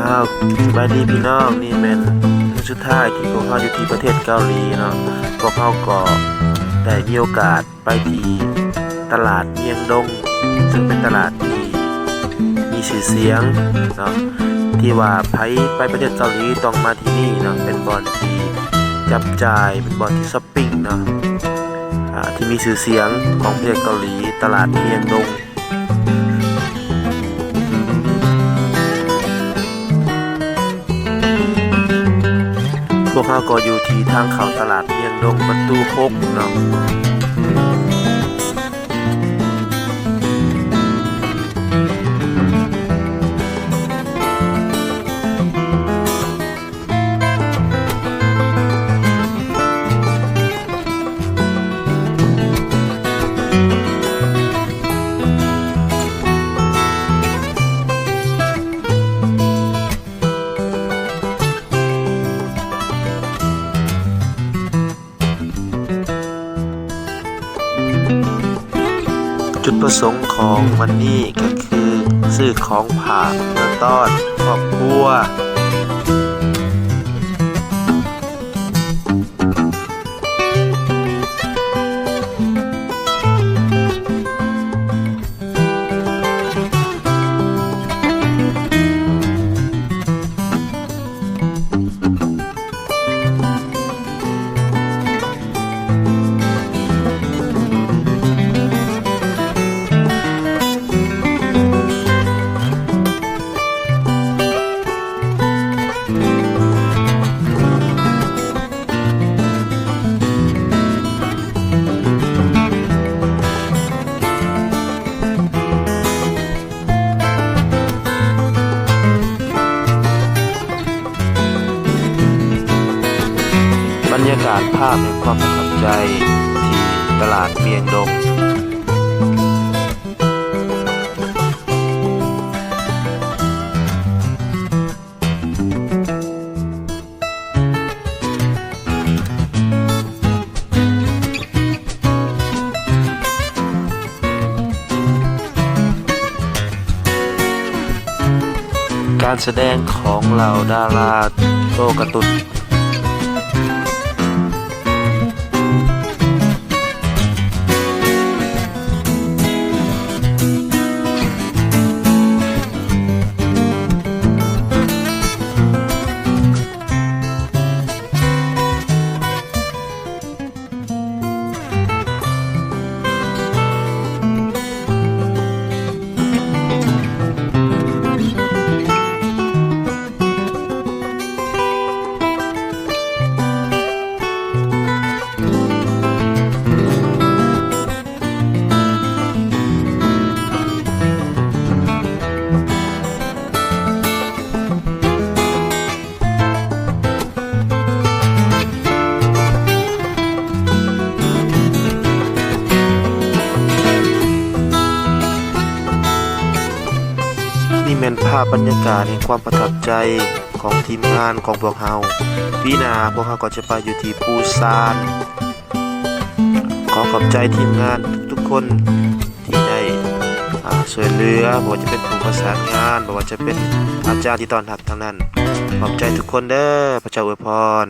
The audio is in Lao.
ອ້າວ ສະບາຍດີພີ່ນ້ອງ, ນີ້ແມ່ນມື້ສຸດທ້າຍທີ່ພວກເຮົາຢູ່ທີ່ປະເທດເກົາຫຼີເນາະ. ພວກເຮົາກໍໄດ້ມີໂອກາດໄປທີ່ຕະຫຼາດມຽງດົງ ເຊິ່ງເປັນຕະຫຼາດທີ່ມີຊື່ສຽງເນາະ ທີ່ວ່າໃຜໄປປະເທດເກົາຫຼີຕ້ອງມາທີ່ນີ້ເນາະ, ເປັນບ່ອນທີ່ຈັບຈ່າຍ ເປັນບ່ອນທີ່ຊັອບປິງເນາະ ອາ ທີ່ມີຊື່ສຽງຂອງປະເທດເກົາຫຼີ, ຕະຫຼາດມຽງດົງ. ພວກເຮົາກໍຢູ່ທີ່ທາງເຂົ້າຕະຫຼາດມຽງດົງປະຕູຫົກເນາະ. ຈຸດປະສົງຂອງວັນນີ້ກໍຄືຊື້ຂອງຝາກມາຕ້ອນຄອບຄົວ. ບັນຍາກາດພາບແຫ່ງຄວາມປະທັບໃຈທີ່ຕະຫຼາດມຽງດົງ. ການສະແດງຂອງເຫຼົ່າດາລາໂຕກາຕຸນ. ນີ້ແມ່ນພາບບັນຍາກາດແຫ່ງຄວາມປະທັບໃຈຂອງທີມງານຂອງພວກເຮົາ. ປີໜ້າພວກເຮົາກໍຈະໄປຢູ່ທີ່ປູຊານ. ຂໍຂອບໃຈທີມງານທຸກໆຄົນທີ່ໄດ້ ອາ ຊ່ວຍເຫຼືອ, ບໍ່ວ່າຈະເປັນຜູ້ປະສານງານ, ບໍ່ວ່າຈະເປັນອາຈານທີ່ຕ້ອນຮັບທັງນັ້ນ. ຂອບໃຈທຸກຄົນເດີ້. ພະເຈົ້າອວຍພອນ.